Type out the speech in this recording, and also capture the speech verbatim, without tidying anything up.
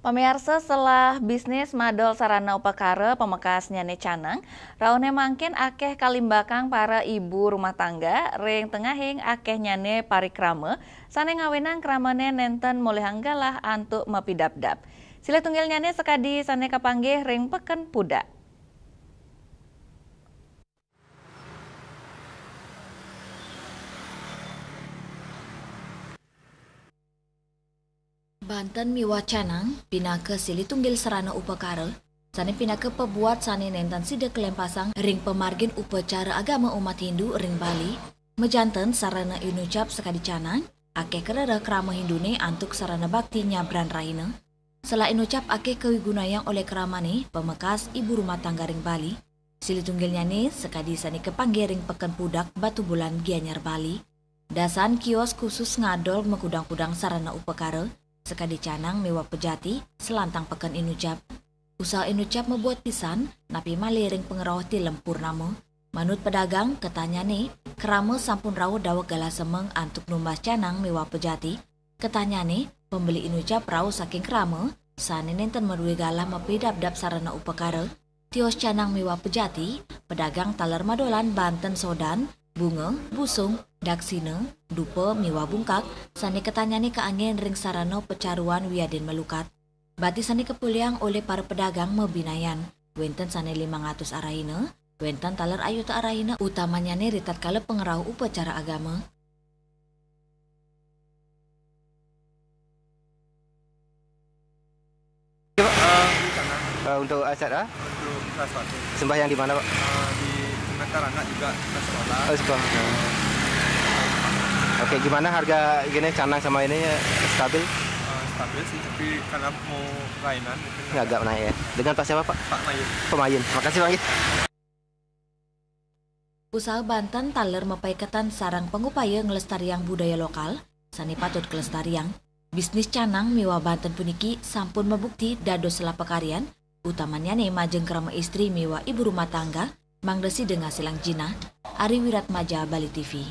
Pamiarsa, selah bisnis madol sarana upakara pamekasnyane canang, rauhne mangkin akeh kalimbakang para ibu rumah tangga ring tengahing akehnyane parikrama sane ngawinang kramane nenten molihang galah antuk mapidabdab. Silih tunggilnyane sakadi sane kapanggih ring peken pudak. Banten miwah canang pinaka silih tunggil sarana upakara sane pinaka pabuat sane nenten sida kalempasang ring pamargin upacara agama umat Hindu ring Bali. Majanten sarana inucap sakadi canang, akeh karereh krama Hindune antuk sarana bakti nyabran rahina. Selah inucap akeh kawigunayang olih kramane pamekas ibu rumah tangga ring Bali. Silih tunggilnyane sakadi sane kapanggih ring Peken Pudak, Batubulan, Gianyar, Bali. Dasan kios khusus ngadol makudang-kudang sarana upakara, sakadi canang miwah pejati, salantang peken inucap. Usaha inucap mabuat pisan, napi malih ring pangrauh Tilem Purnama. Manut pedagang, ketahnyane, krama sampun rauh daweg galah semeng antuk numbas canang miwah pejati. Ketahnyane, pembeli inucap rauh saking krama, sane nenten madue galah mapidabdab sarana upakara, tios canang miwah pejati, pedagang taler madolan banten sodan, bunga, busung, daksina, dupa miwah bungkak, sane ketahnyane kaanggen ring sarana pacaruan wiadin malukat. Bati sane kapilihang olih para pedagang mabinayan, wenten sane limang atus arahina, wenten taler ayuta arahina, utamannyane ritatkala pangrauh upacara agama. Pak? Eh, di sana. Eh, untuk acara? Untuk kelas satu. Sembahyang di mana, Pak? Eh, di Matarangat juga ke sekolah. Oh, sekolah. Oke, gimana harga gini, canang sama ini, stabil? Eh, stabil sih, tapi karena mau lainan mungkin. Ya, agak naik ya. Dengan Pak siapa, Pak? Pak Mayun. Pak Mayun. Makasih, Bang. Usaha banten taler mapaiketan sareng pangupaya nglestariang budaya lokal sane patut kalestariang. Bisnis canang miwah banten puniki sampun mabukti dados selah pakaryan, utamannyane majeng krama istri miwah ibu rumah tangga, mangda sida ngasilang jinah. Ari Wiratmaja, Bali T V.